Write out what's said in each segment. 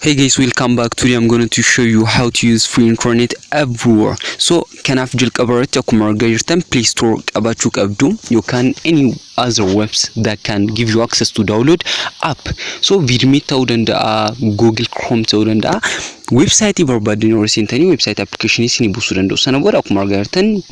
Hey guys, welcome back. Today I'm going to show you how to use free internet everywhere. So kanaaf jalqaba irratti akkuma argaa jirtan Play Store qabaachuu qabdu yookaan any other webs that can give you access to download app. So Vidmate ta'uu danda'a, Google Chrome ta'uu danda'a. Website barbaaddan yeroo seentanii website application isinii buusuu danda'u. Sana booda akkuma argaa jirtan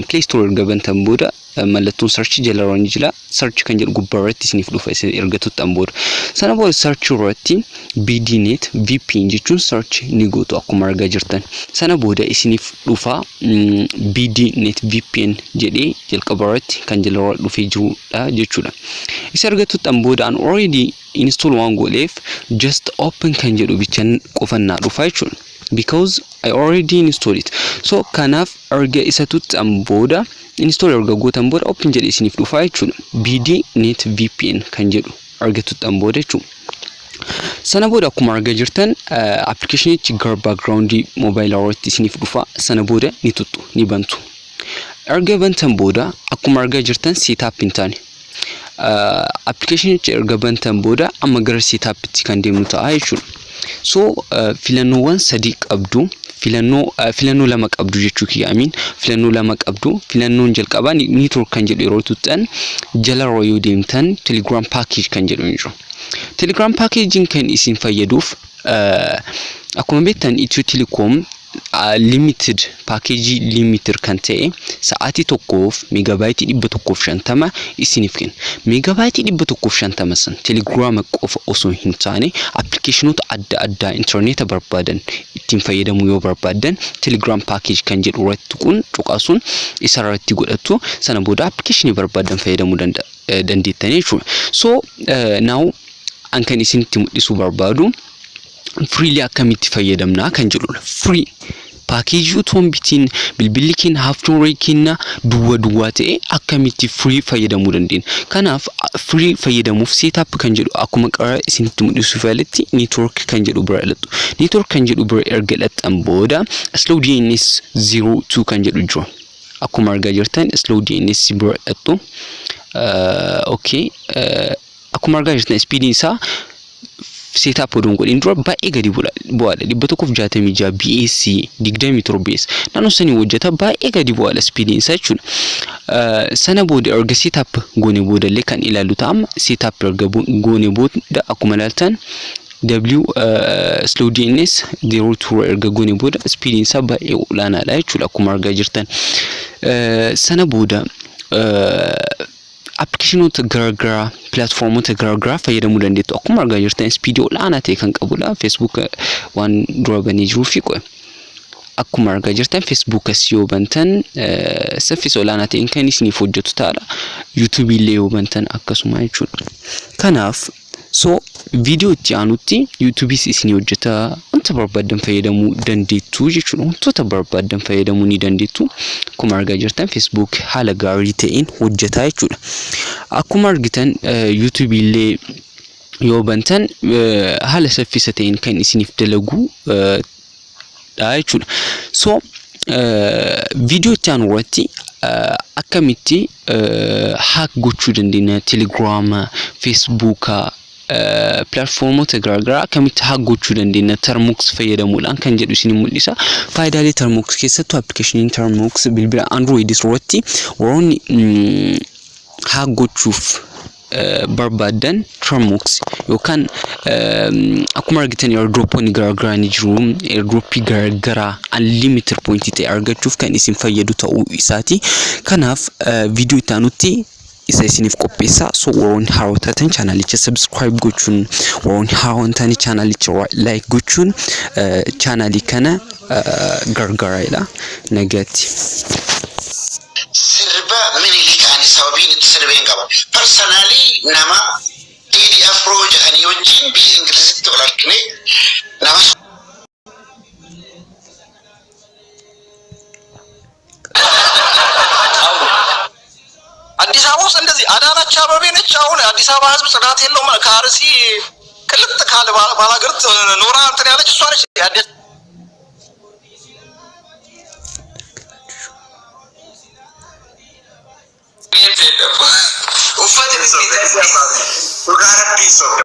Play Store erga bantan booda mallattoon search jala ni jira. Search kan jedhu gubbaa irratti isiniif dhufa isin erga tuttan booda. Sana booda search irratti BDNet VPN jechuun search ni gootu akkuma argaa jirtan. Sana booda isiniif dhufa BDNet VPN jedhee jalqaba irratti kan jala dhufee jirudha jechuudha. Isa erga tuttan booda an already install waan godheef just open kan jedhu bichan qofannaa dhufa jechuudha. Because I already installed it. So kanaaf erga isa tuttan booda, install erga gootan booda, open jedhe isiniif dhufa jechuudha. BD Net VPN kan jedhu erga tuttan booda jechuudha. Sana booda akkuma argaa jirtan applicationichi gara background moobaayilaa irratti isiniif dhufa. Sana booda ni tuttu, ni bantu. Erga bantan booda akkuma argaa jirtan setup hin taane. Applicationichi erga bantan booda amma gara setupitti kan deemnu ta'a jechuudha. So filannoowwan sadii qabdu. Filannoo lama qabdu jechuu kiyya, amiin, filannoo lama qabdu. Filannoon jalqabaa network kan jedhu yeroo tuttan jalarra yoo deemtan Telegram package kan jedhu ni jiru. Telegram packagein kan isin fayyaduuf, akkuma beektan Ethio Telecom limited package, limited kan ta'e sa'aatii tokkoof megabyte 150 isiniif kenna. Megabyte 150 san telegiraama qofa osoo hin taane applicationoota adda addaa intarneeta barbaadan ittiin fayyadamuu yoo barbaaddan Telegram package kan jedhu irratti tuquun, cuqaasuun isa irratti godhattu. Sana booda applicationii barbaadan fayyadamuu dandeettanii jechuudha. So now an kan isinitti mul'isuu barbaadu freely akkamitti fayyadamnaa kan jedhudha. Free package utuu hin bitiin, bilbilli keenya hardware keenya duwwaa duwwaa ta'e akkamitti free fayyadamuu dandeenya? Kanaaf free fayyadamuuf setup kan jedhu akkuma qara isinitti mul'isuuf yaaletti network kan jedhu bira dhalattu. Network kan jedhu bira erga dhaxxan booda slow DNS 02 kan jedhu jira. Akkuma argaa jirtan slow DNS bira dhaxxu. Okay, akkuma argaa jirtan speediin isaa setup oduun godhin dura baay'ee gadi bu'aadha. 166 BAC, 27 BS naannoo sanii hojjeta, baay'ee gadi bu'aadha speediin isaa jechuudha. Sana booda erga setup goone boodallee kan ilaallu ta'ama. Setup erga goone booda akkuma ilaaltan W slow DNS 02 erga goone booda speediin isaa baay'ee olaanaadha jechuudha akkuma argaa jirtan. Sana booda applicationoota garaagaraa, platformoota garaagaraa fayyadamuu dandeettu. Akkuma argaa jirtan speedii olaanaa ta'e kan qabudha. Facebook waan dura banee jiruu fi akkuma argaa jirtan Facebookas yoo bantan saffisa olaanaa ta'een kan isiniif hojjetu ta'adha. YouTube illee yoo bantan akkasuma jechuudha. Kanaaf so viidiyoo itti aanutti YouTubeis isinii hojjeta, wanta barbaaddan fayyadamuu dandeettu jechuudha. Wantoota barbaaddan fayyadamuu ni dandeettu. Akkuma argaa jirtan Facebook haala gaarii ta'een hojjeta jechuudha. Akkuma argitan YouTube illee yoo bantan haala saffisa ta'een kan isiniif dalagu dha jechuudha. So viidiyoo itti aanu irratti akkamitti hack gochuu dandeenya Telegiraama, Facebooka, platformoota garaagaraa akkamitti hack gochuu dandeenya Termux fayyadamuudhaan kan jedhu isin mul'isa. Faayidaalee Termux, keessattuu applicationiin Termux bilbila Android irratti warroonni hack gochuuf barbaadan Termux yookaan akkuma argitan airdropoonni garaagaraa ni jiru. Airdropii garaagaraa unlimited point ta'e argachuuf kan isin fayyadu ta'uu isaati. Kanaaf viidiyoo itti aanutti isa isiniif qopheessa. So warroonni haaroo taatan channelicha subscribe gochuun, warroonni haaroo hin taane channelicha like gochuun channelii kana gargaaraadha. Nagaatti. Sirba Minilik ani sababiin itti sirbeen qaba. Personally nama Teedii Afroo jedhanii wajjin biyya Ingilizitti wal argine, nama አዲስ አበባ ውስጥ እንደዚህ አዳነች አበቤ ነች። አሁን አዲስ አበባ ህዝብ ጽዳት የለውም። ከአርሲ ቅልጥ ካለ ባላገር ኖራ እንትን ያለች እሷ ነች። አዲስ Uffata bibbitan dhugaa rabbii sobda.